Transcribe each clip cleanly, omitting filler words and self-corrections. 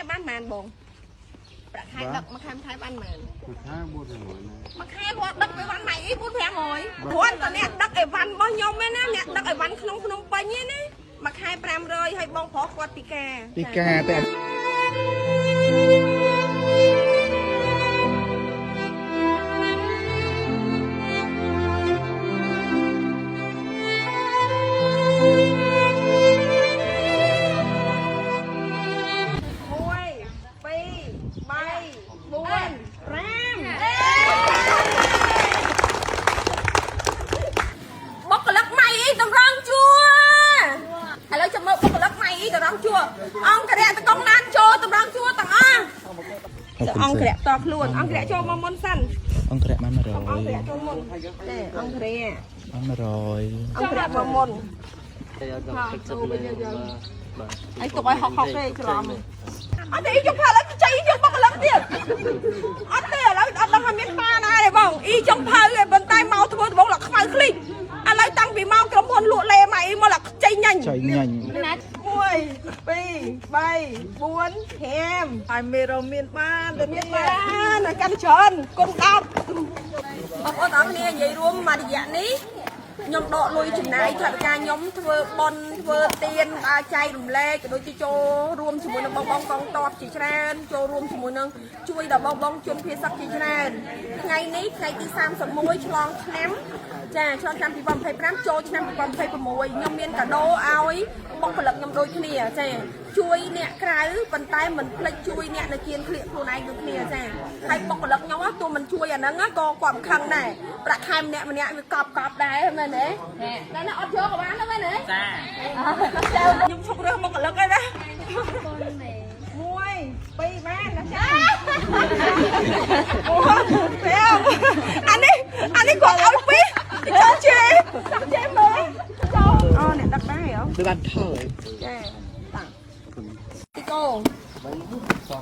បានប៉ុន្មានបងប្រាក់ខែដឹកមួយខែមួយខែបានប៉ុន្មាន មួយខែ400ណា មួយខែគាត់ដឹកអីវ៉ាន់ម៉ៃអី4 500គ្រាន់តែអ្នកដឹកអីវ៉ាន់របស់ខ្ញុំឯណាអ្នកដឹកអីវ៉ាន់ក្នុងភ្នំពេញឯណាមួយខែ500ហើយបងប្រុសគាត់ពិការ ពីការតែ 1 2 3 4 5បុគ្គលិកម៉ៃអីតម្រង់ជួរឥឡូវចាំមើលបុគ្គលិកម៉ៃអីតម្រង់ជួរអង្គរៈតកងណានចូលតម្រង់ជួរទាំងអស់អង្គរៈតខ្លួនអង្គរៈចូលមកមុនសិន អង្គរៈបាន100 អង្គរៈចូលមុនទេអង្គរៈ បាន100 អង្គរៈមកមុនហើយទុកឲ្យហុកហុកទេច្រឡំអត់ទេអ៊ីចុងភៅឥឡូវចៃយកបុគ្គលិកទៀតអត់ទេឥឡូវអត់ដឹងថាមានប៉ាណាទេបងអ៊ីចុងភៅឯងប៉ុន្តែមកធ្វើដំបងលខ្មៅឃ្លីងឥឡូវតាំងពីមកក្រុមហ៊ុនលក់លេមកអ៊ីមកលខ្ចីញញ ចៃញញ 1 2 3 4 5 ហើយមេរមានបានទៅ មានបានកាន់ច្រើនគុំ10បងប្អូនទាំងអស់គ្នានិយាយរួមមួយរយៈនេះខ្ញុំដកលុយចំណាយថវិកាខ្ញុំធ្វើប៉ុនធ្វើទៀនដើរចែករំលែកក៏ដូចជាចូលរួមជាមួយនឹងបងបងកងតបជាច្រើនចូលរួមជាមួយនឹងជួយដល់បងបងជនភៀសសឹកជាច្រើនថ្ងៃនេះថ្ងៃទី31ឆ្លងឆ្នាំចាឆ្លងឆ្នាំ2025ចូលឆ្នាំ2026ខ្ញុំមានកាដូឲ្យបុគ្គលិកខ្ញុំដូចគ្នាចាជួយអ្នកក្រៅប៉ុន្តែមិនភ្លេចជួយអ្នកនៅគៀនក្លៀកខ្លួនឯងដូចគ្នាចាហើយបុគ្គលិកខ្ញុំទោះមិនជួយអាហ្នឹងក៏គាត់មិនខឹងដែរប្រាក់ខែម្នាក់ម្នាក់វាកប់កប់ដែរមែនទេតែណាអត់យកក៏បានដែរមែនទេចាខ្ញុំឈប់រើសបុគ្គលិកហើយណា1 2បានណាចាអូប្រាំអានេះអានេះគាត់ឲ្យពីរចូលជេជេមើលចូលអូអ្នកដឹកដែរហ៎ ដូចបានថយ ចាតាទីកូ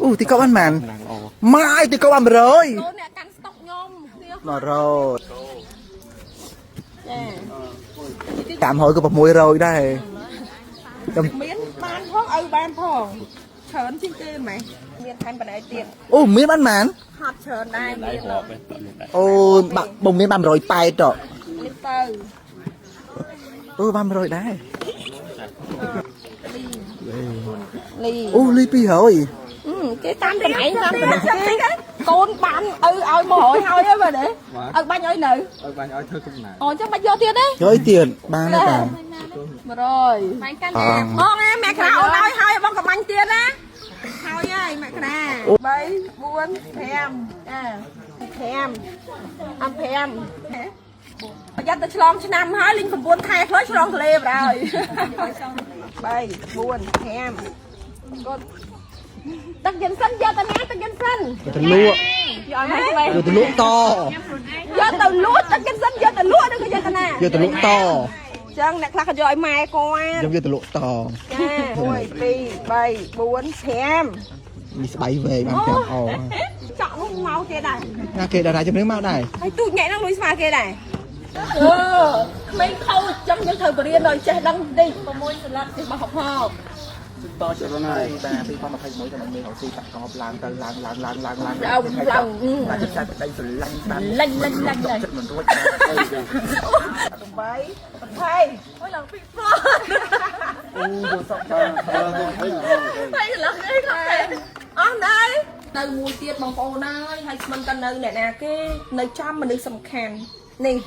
អូទីកោបានបានម៉ាយទីកោបាន100 កូនអ្នកកាន់ស្តុកខ្ញុំគ្នា 100 ចា តាមហើយក៏600ដែរខ្ញុំ មានបានផងឪបានផងច្រើនជាងគេម៉េះមានថែមបណ្ដៃទៀត អូមានបានបាន ហត់ច្រើនដែរមាន អូបាក់បងមានបាន180ត នេះទៅ អូបាន100ដែរ លី អូលី200 គេតាមតំណែងតាមតំណែងគេកូនបានឪឲ្យមកហើយហើយហ្នឹងមែនទេឪបាញ់ឲ្យនៅ ឲ្យបាញ់ឲ្យធ្វើកំណែ អូអញ្ចឹងបាច់យកទៀតទេ យកទៀតបានទេតា 100បាញ់កាន់បងឯងម៉ែក្រាអូនឲ្យហើយបងក៏បាញ់ទៀតណាហើយហើយម៉ែក្រា3 4 5ចា5អំ5ប្រយ័ត្នទៅឆ្លងឆ្នាំហើយលីង9ខែខ្លះឆ្លងទលេបណ្ដោយ3 4 5គាត់ទឹកយិនសិនយកទៅណាទឹកយិនសិន ទៅលក់ យកឲ្យម៉េច យកទៅលក់ត យកទៅលក់ទឹកយិនសិនយកទៅលក់ឬក៏យកទៅណា យកទៅលក់ត ចឹងអ្នកខ្លះក៏យកឲ្យម៉ែគាត់ ខ្ញុំយកទៅលក់ត ចា1 2 3 4 5 នេះស្បៃវែងបាន5អូ ចក់នោះមកគេដែរ ណាគេតារាជំនឿមកដែរ ហើយទូចញ៉ែហ្នឹងលុយស្មើគេដែរអឺក្មេងខូចចឹងយើងត្រូវបរៀនឲ្យចេះដឹងតិច6សន្លឹកចេះបោះហប់ហប់ តចរណៃបាទ2021តែមិនមានរកស៊ីតាក់កបឡើងទៅឡើងឡើងឡើងឡើងឡើង ឡើងឡើង បាទចិត្តតែប្តីស្រឡាញ់បាន លិញលិញលិញលិញ ចិត្តមិនរួច 8 20អូយឡើងពីរពាន់ អូយកសក់បាទ ហើយឡើងអីខ្លះអស់នៅនៅមួយទៀតបងប្អូនហើយហើយស្មិនតនៅអ្នកណាគេនៅចំមនុស្សសំខាន់នេះ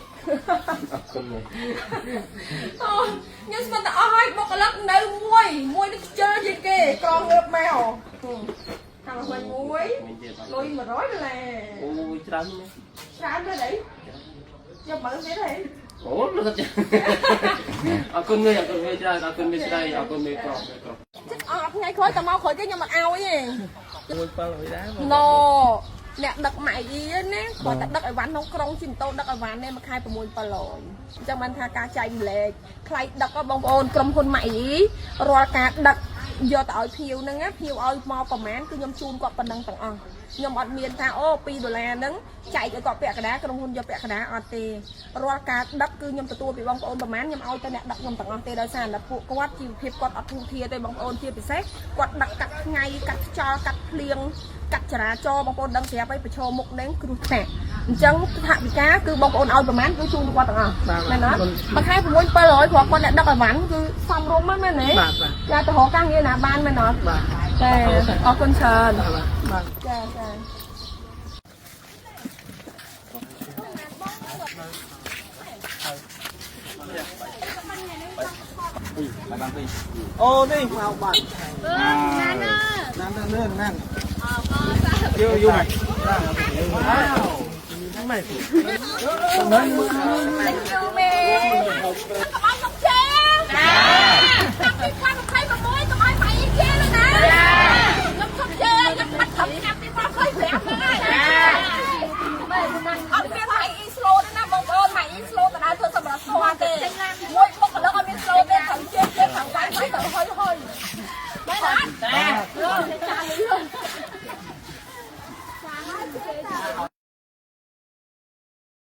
អរគុណ អូខ្ញុំស្មានតែអស់ហើយបុគ្គលិកនៅមួយមួយនេះខ្ជិលជាងគេក្រងងើបមកខាងវិញមួយលុយ100ដុល្លារ អូយច្រើនណាស់ ច្រើនទេអីយកមើលទៀតហី អូលោកចាអរគុណមេអរគុណមេច្រើនអរគុណមេស្រីអរគុណមេប្រុសមេប្រុស ចិត្តអស់ថ្ងៃក្រោយតែមកក្រោយគេខ្ញុំអត់ឲ្យទេ មួយ700ដែរ ណអ្នកដឹកម៉ែអ៊ីណាគាត់តែដឹកអីវ៉ាន់ក្នុងក្រុងជិះម៉ូតូដឹកអីវ៉ាន់នេះមួយខែ6 700អញ្ចឹងបានថាការចែកម្លែកថ្លៃដឹកហ៎បងប្អូនក្រុមហ៊ុនម៉ែអ៊ីរាល់ការដឹកយកទៅឲ្យភ្ញៀវហ្នឹងណាភ្ញៀវឲ្យមកប្រហែលគឺខ្ញុំជូនគាត់ប៉ុណ្ណឹងទាំងអស់ខ្ញុំអត់មានថាអូ2ដុល្លារហ្នឹងចែកឲ្យគាត់ពាក់កណ្ដាលក្រុមហ៊ុនយកពាក់កណ្ដាលអត់ទេរាល់ការដឹកគឺខ្ញុំទទួលពីបងប្អូនប្រហែលខ្ញុំឲ្យទៅអ្នកដឹកខ្ញុំទាំងអស់ទេដោយសារតែពួកគាត់ជីវភាពគាត់អត់ធូរធារទេបងប្អូនជាពិសេសគាត់ដឹកកាត់ ថ្ងៃកាត់ខ្យល់កាត់ភ្លៀងកាត់ចរាចរណ៍បងប្អូនដឹងស្រាប់ហើយប្រឈមមុខនឹងគ្រោះថ្នាក់អញ្ចឹងថវិកាគឺបងប្អូនឲ្យប្រហែលគឺជូនគាត់ទាំងអស់មែនអត់មួយខែ6 700ព្រោះគាត់អ្នកដឹកអីវ៉ាន់គឺសមរម្យមែនទេចាទៅរកការងារណាបានមែនអត់បាទចាអរគុណច្រើនបាទចាចា អូនេះមកបាត់ណានណានណានយូយូមក Thank you មេកុំឲ្យខ្ញុំជេរចាឆ្នាំ2026